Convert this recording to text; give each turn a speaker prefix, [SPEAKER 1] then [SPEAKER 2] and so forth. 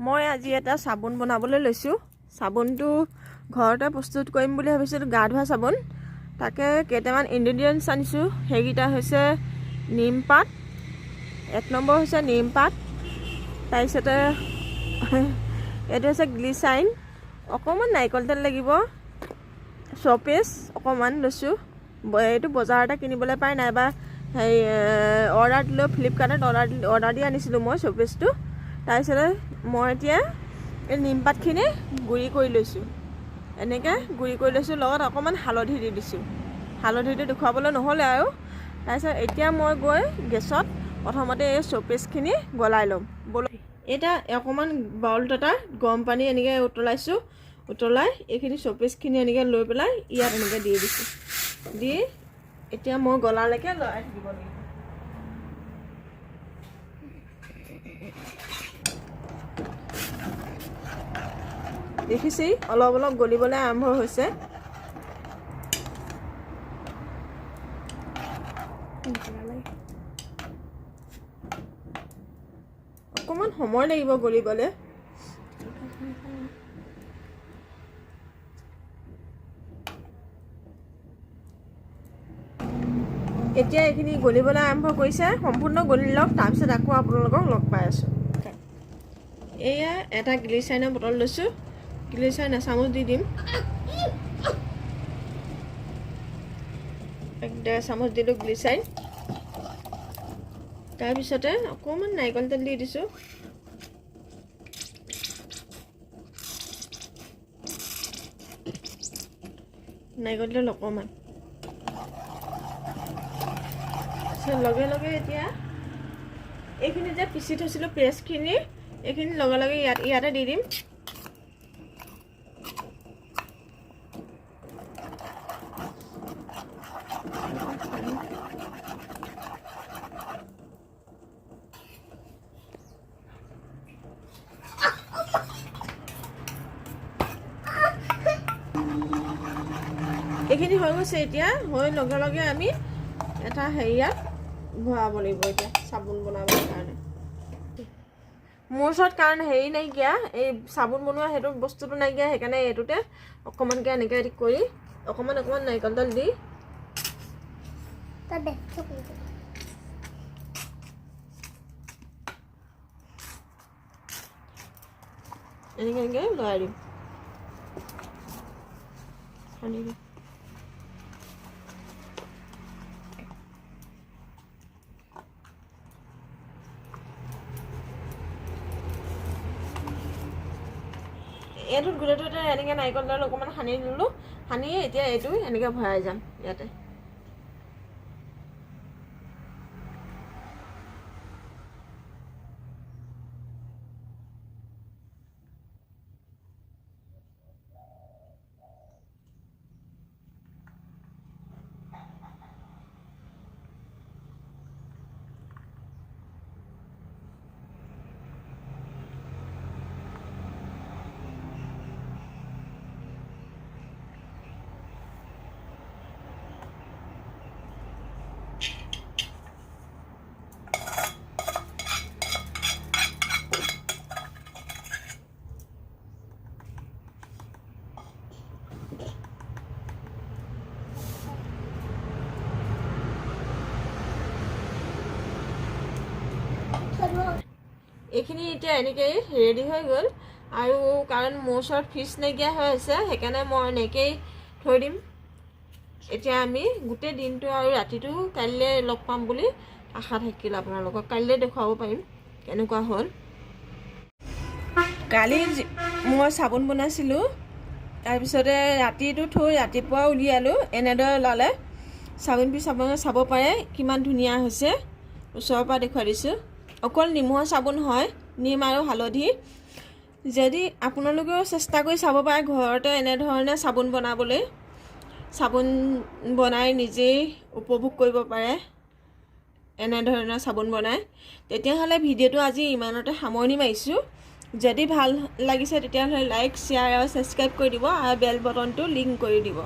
[SPEAKER 1] মই আজি এটা চাবোন বনাবলৈ লৈছোঁ। চাবোনটো ঘৰতে প্ৰস্তুত কৰিম বুলি ভাবিছিলোঁ, গা ধোৱা চাবোন। তাকে কেইটামান ইনগ্ৰেডিয়েণ্টছ আনিছোঁ। সেইকেইটা হৈছে নিমপাত, এক নম্বৰ হৈছে নিমপাত, তাৰপিছতে এইটো হৈছে গ্লিচাইন, অকণমান নাৰিকল তেল লাগিব, চ'পেজ অকণমান লৈছোঁ। এইটো বজাৰতে কিনিবলৈ পায়, নাইবা হেৰি অৰ্ডাৰ দিলেও ফ্লিপকাৰ্টত অৰ্ডাৰ দি আনিছিলোঁ মই চ'পেজটো। তাৰপিছতে মই এতিয়া এই নিমপাতখিনি গুড়ি কৰি লৈছোঁ, এনেকৈ গুড়ি কৰি লৈছোঁ, লগত অকণমান হালধি দি দিছোঁ। হালধিটো দেখুৱাবলৈ নহ'লে আৰু। তাৰপিছত এতিয়া মই গৈ গেছত প্ৰথমতে এই চ'পেজখিনি গলাই ল'ম। ব'লক, এতিয়া অকণমান বাউলত এটা গৰম পানী এনেকৈ উতলাইছোঁ। উতলাই এইখিনি চ'পেজখিনি এনেকৈ লৈ পেলাই ইয়াত এনেকৈ দি দিছোঁ। দি এতিয়া মই গলালৈকে লৰাই থাকিব লাগিব। দেখিছেই, অলপ অলপ গলিবলৈ আৰম্ভ হৈছে। অকণমান সময় লাগিব গলিবলৈ। এতিয়া এইখিনি গলিবলৈ আৰম্ভ কৰিছে, সম্পূৰ্ণ গলি লওক, তাৰপিছত আকৌ আপোনালোকক লগ পাই আছোঁ। এয়া এটা গ্লিচাইনৰ বটল লৈছোঁ, গ্লিচাইন এচামুচ দি দিম। এক ডেৰ চামুচ দিলোঁ গ্লিচাইন। তাৰপিছতে অকণমান নাৰিকল তেল দি দিছোঁ। নাৰিকল তেল অকণমান লগে লগে এতিয়া এইখিনি যে পিচি থৈছিলোঁ পেষ্টখিনি, এইখিনি লগে লগে ইয়াতে দি দিম। এইখিনি হৈ গৈছে। এতিয়া হৈ লগে লগে আমি এটা হেৰিয়াত ভৰাব লাগিব এতিয়া চাবোন বনাবৰ কাৰণে। মোৰ ওচৰত কাৰণ হেৰি নাইকিয়া, এই চাবোন বনোৱা সেইটো বস্তুটো নাইকিয়া, সেইকাৰণে এইটোতে অকণমানকৈ এনেকৈ কৰি অকণমান অকণমান নাৰিকল তেল দি এনেকৈ এনেকৈ লৰাই দিম, সানি দিম। এইটোত গোটেইটোতে এনেকৈ নাৰিকল তেল অকণমান সানি দিলোঁ। সানি এতিয়া এইটো এনেকৈ ভৰাই যাম ইয়াতে। এইখিনি এতিয়া এনেকেই ৰেডি হৈ গ'ল। আৰু কাৰণ মোৰ ওচৰত ফ্ৰিজ নাইকিয়া হৈ আছে, সেইকাৰণে মই এনেকেই থৈ দিম। এতিয়া আমি গোটেই দিনটো আৰু ৰাতিটো কাইলৈ লগ পাম বুলি আশা থাকিল। আপোনালোকক কাইলৈ দেখুৱাব পাৰিম কেনেকুৱা হ'ল। কালি মই চাবোন বনাইছিলোঁ, তাৰপিছতে ৰাতিটো থৈ ৰাতিপুৱা উলিয়ালোঁ, এনেদৰে ওলালে। চাবোন পিচ আপোনালোকে চাব পাৰে কিমান ধুনীয়া হৈছে, ওচৰৰ পৰা দেখুৱাই দিছোঁ। অকল নিমৰ চাবোন হয়, নিম আৰু হালধি। যদি আপোনালোকেও চেষ্টা কৰি চাব পাৰে ঘৰতে এনেধৰণে চাবোন বনাবলৈ, চাবোন বনাই নিজেই উপভোগ কৰিব পাৰে এনেধৰণৰ চাবোন বনাই। তেতিয়াহ'লে ভিডিঅ'টো আজি ইমানতে সামৰণি মাৰিছোঁ। যদি ভাল লাগিছে তেতিয়াহ'লে লাইক, শ্বেয়াৰ আৰু ছাবস্ক্ৰাইব কৰি দিব আৰু বেল বটনটো লিংক কৰি দিব।